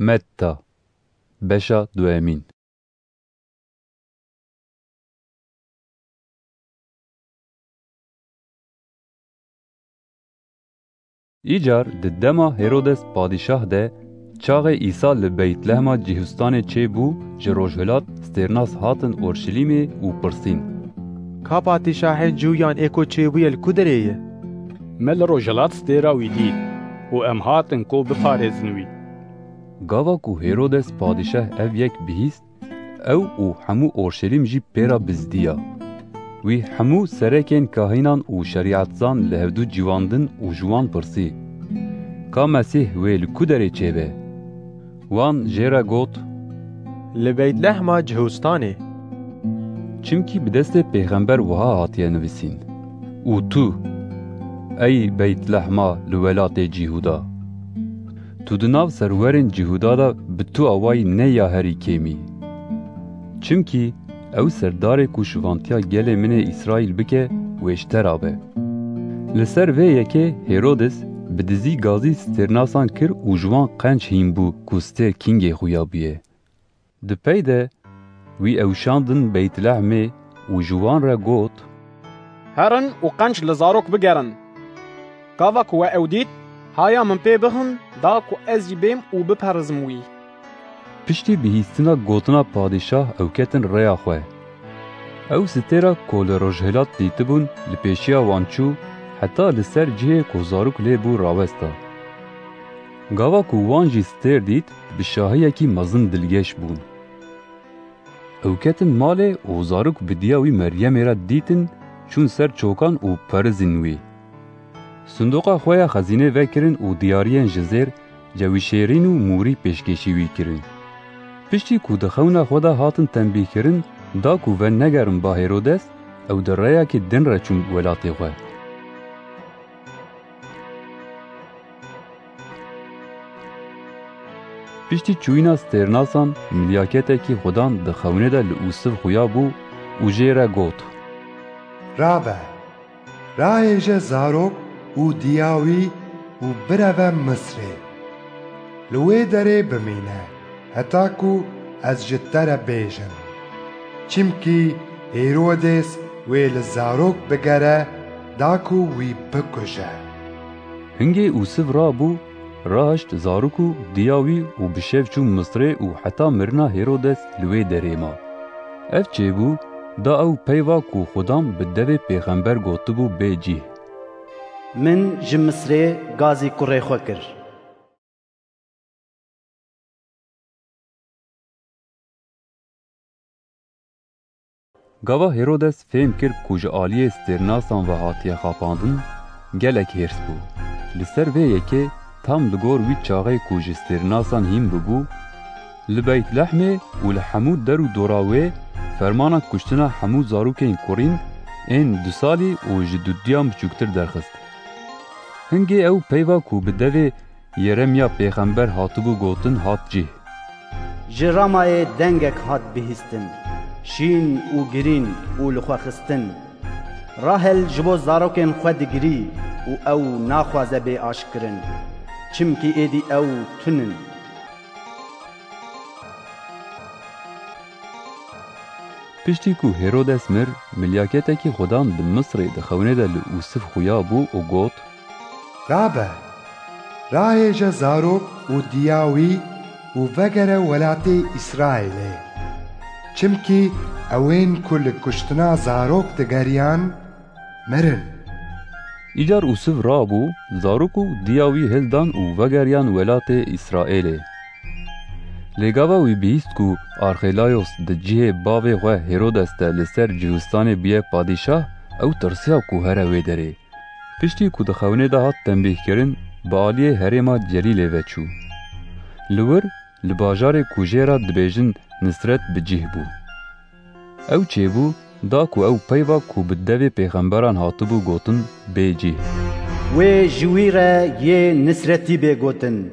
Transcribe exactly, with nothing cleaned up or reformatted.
Metta, beşa duyemîn. Îcar di dema Herodes padîşah de, çaxê Îsa li Beytlehma Cihûstanê çêbû, ji rojhilat stêrnas hatin Orşelîmê û pirsîn: Ka padîşahên Cûyan ê ku çêbûye li ku derê ye? Me li rojhilat stêra wî dît û em hatin ku biparêzin wî. Gava ku Herodes padîşah ev yek bihîst, ew û hemû Orşelîm jî pê re bizdiya. Wî hemû serekên kahînan û şerîetzan li hevdû ciwandin û ji wan pirsî: Ka Mesîh wê li ku derê çêbe? Wan jê re got: Li Beytlehma Cihûstanê. Çimkî bi destê pêxember wiha hatiye nivîsîn: Û tu, ey Beytlehma li welatê Cîhûda, tu di nav serwerên Cîhûda de bi tu awayî ne ya herî kêmî. Çimkî ew serdarê ku şivantiya gelê min ê Îsraîl bike, wê ji te re be. Li ser vê yekê Herodes bi dizî gazî stêrnasan kir û ji wan qenc hîn bû ku stêr kîngê xuya bûye. Di pey de wî ew şandin Beytlehmê û ji wan re got: Herin û qenc li zarok bigerin. Gava ku we ew dît, haya min pê bixin, da ku ez jî bêm û biperizim wî. Piştî bihîstina gotina padîşah ew ketin rêya xwe. Ew stêra ku li rojhilat dîtibûn li pêşiya wan çû, heta li ser cihê ku zarok lê bû rawesta. Gava ku wan jî stêr dît, bi şahiyekî mezin dilgeş bûn. Ew ketin malê û zarok bi diya wî Meryemê re dîtin, çûn ser çokan û perizîn wî. Sindoqa xwe ya xezînê vekirin û diyariyên ji zêr, cewî şêrîn û mûrî pêşkêşî wî kirin. Piştî ku di xewna xwe de hatin tembîhkirin, da ku venegerin ba Hêrodes, ew di rêyekî din re çûn welatê xwe. Piştî çûyîna stêrnasan, milyaketekî xudan di xewnê de li Ûsiv xuya bû û jê re got: Rabe, rahêje zarok û diya wî û bireve Misrê. Li wê derê bimîne, heta ku ez ji te re bêjim. Çimkî Hêrodes wê li zarok bigere, da ku wî bikuje. Hingê Ûsiv rabû, rahişt zarok û diya wî û bi şev çû Misrê û heta mirina Hêrodes li wê derê ma. Ev çêbû, da ew peyva ku xudan bi devê pêxember gotibû bê cih. Min ji Misrê gazî kurê xwe kir. Gava Hêrodes fêm kir ku ji aliyê stêrnasan ve hatiye xapandin, gelek hêrs bû. Li ser vê yekê tam li gor wî çaxê ku ji stêrnasan hîn bibû, li Beytlehmê û li hemû der û dora wê fermana kuştina hemû zarokên kurîn ên du salî û ji duduyan biçûktir derxist. Hingê ew peyva ku bi devê Yeremya pêxember hatibû gotin hat cih. Ji Ramayê dengek hat bihîstin, şîn û girîn û li xwe xistin. Rahel ji bo zarokên xwe digirî û ew naxwaze bê aşkirin, çimkî êdî ew tun in. Piştî ku Hêrodes mir, milyaketekî xudan di Misrê di xewnê de li Ûsiv xuya bû û got: Rabe, rahêje zarok û diya wî û vegere welatê Îsraîlê. Çimkî ewên ku li kuştina zarok digeriyan, mirin. Îcar Ûsiv rabû, zarok û diya wî hildan û vegeriyan welatê Îsraîlê. Lê gava wî bihîst ku Arxelayos di cihê bavê xwe Hêrodes de li ser Cihûstanê bûye padîşah, ew tirsiya ku here wê derê. Piştî ku di xewnê de hat tembîhkirin, bi aliyê herêma Celîlê ve çû. Li wir, li bajarê ku jê re dibêjin Nisret bi cih bû. Ew çêbû, da ku ew peyva ku bi devê pêxemberan hatibû gotin, bê cih. Wê ji wî re yê Nisretî bê gotin,